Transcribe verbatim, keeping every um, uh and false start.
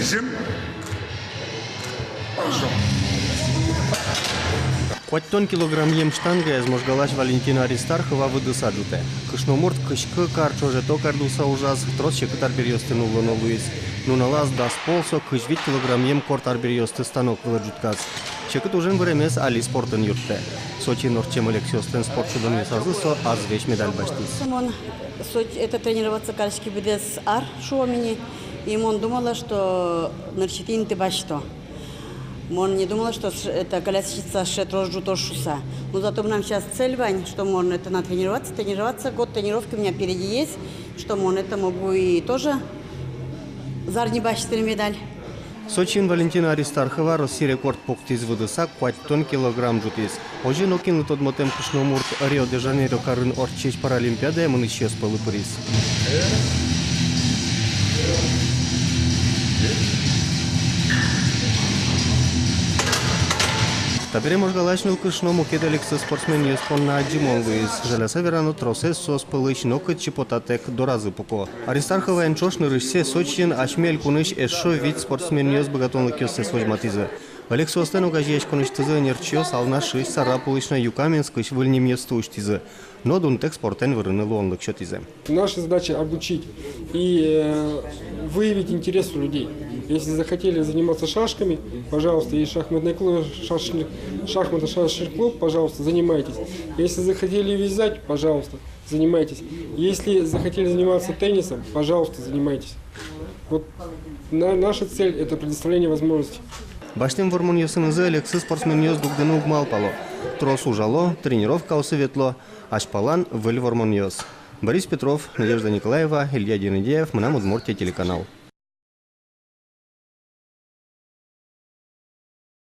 Жим. Хорошо. Куатьтон килограммъем штангаез можгалась Валентина Аристархова выдыса ӝутэ. Кышномурт кызь кык ар ӵоже ток ардыса ужаз, трос секыт арбериосты нуллоно луиз. Нуналаз дас пол со кызь вить килограммъем корт арбериосты станок вылэ ӝутсказ. Секыт ужен выремез али спортэн юрттэ. Сочиын ортчем Алексеослэн спорт шудонъёсазы со азвесь медаль басьтӥз. Мон со, это, тренироваться кариськи быдэс ар, шуом ини, и мон думала, что нырысетӥ инты басьто. Мон не думала, что с-, это, колясочница сыӵе трос ӝутоз шуса. Но зато мынам сейчас цель вань, что мон это, натренироваться, тренироваться. Год тренировки у меня впереди есть, что мон это могу и тоже зарни басьтыны медаль. Сочиын Валентина Аристархова Россия рекорд пуктӥз, выдыса куатьтон килограмм ӝутӥз. Озьы нокинлы тодмотэм кышномурт Рио-де-Жанейро карын ортчись Паралимпиадае мынӥсьёс пӧлы пыриз. Табере можгалась нылкышно мукет элексыз спортсменъёс понна адӟымон луиз. Жаляса верано, тросэз соос пӧлысь нокытчы потатэк доразы пуко. Аристарховаен ӵош нырысьсэ Сочиын асьме элькунысь эшшо вить спортсменъёс быгатонлыкъёссэс возьматӥзы. Алексеослэн огазеяськонысьтызы ӧнерчиос Алнашысь, Сарапулысь но Юкаменскысь выль нимъёсты усьтӥзы. Но дунтэк спортэн вырыны луонлык сётӥзы. Наша задача обучить и, э, выявить интерес у людей. Если захотели заниматься шашками, пожалуйста, есть шахматный клуб, шашечный, шахматно-шашечный клуб, пожалуйста, занимайтесь. Если захотели вязать, пожалуйста, занимайтесь. Если захотели заниматься теннисом, пожалуйста, занимайтесь. Вот на-, наша цель — это предоставление возможностей. Басьтэм вормонъёсынызы элексыз спортсменъёс дугдыны уг малпало. Трос ужало, тренировкаосы ветло, азьпалан выль вормонъёс. Борис Петров, Надежда Николаева, Илья Дерендяев, «Мынам Удмуртие» телеканал.